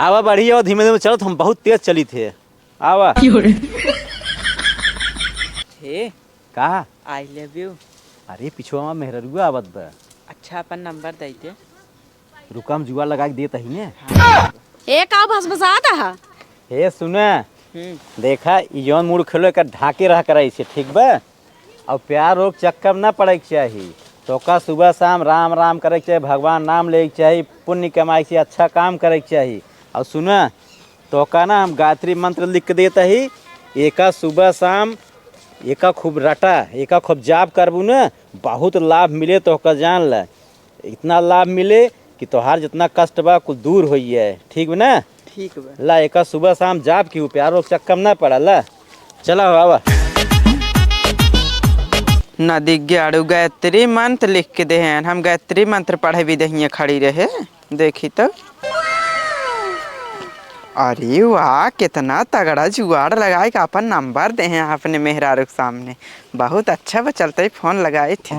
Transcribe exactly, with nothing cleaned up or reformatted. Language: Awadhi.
आवा, बढ़िया हो, धीमे धीमे चलत, हम बहुत तेज चलित है। आवा। हे, का? I love you। अरे, पिछुआ में मेहररुआ आवत बा। अच्छा, अपन नंबर दे दे। रुका, हम जुआ लगा के देत ही ने। हाँ। ए, का भसभसात ह? हे, सुने। हम्म। देखा, ई जौन मूड़ खेलो, एकर ढाके रहा करा इसे, ठीक बा? और प्यार रोग चक्कर में ना पड़े के चाही। तोका सुबह शाम राम राम करे के चाही, भगवान नाम ले के चाही, पुण्य कमाए के चाही, अच्छा काम करे के चाही। और सुना, तोका ना हम गायत्री मंत्र लिख के देत ही, एका सुबह शाम एका खूब रटा, एका खूब जाप करबू ना, बहुत लाभ मिले तोहका, जान ला। इतना लाभ मिले कि तोहार जितना कष्ट बा, कुल दूर होई जाए। ठीक बा ना? ठीक बा। ला, एका सुबह शाम जाप की, प्यार रोग चक्कर में ना पड़ा। ला, चला हो, आवा। नदी गाड़ू गायत्री मंत्र लिख के दे हैं, हम गायत्री मंत्र पढ़े भी दहिए खड़ी रहे। देखी तो। अरे वाह, कितना तगड़ा जुगाड़ लगाए के अपन नंबर दे हैं अपने मेहरारू के सामने। बहुत अच्छा बा, चलते ही फोन लगाए थे।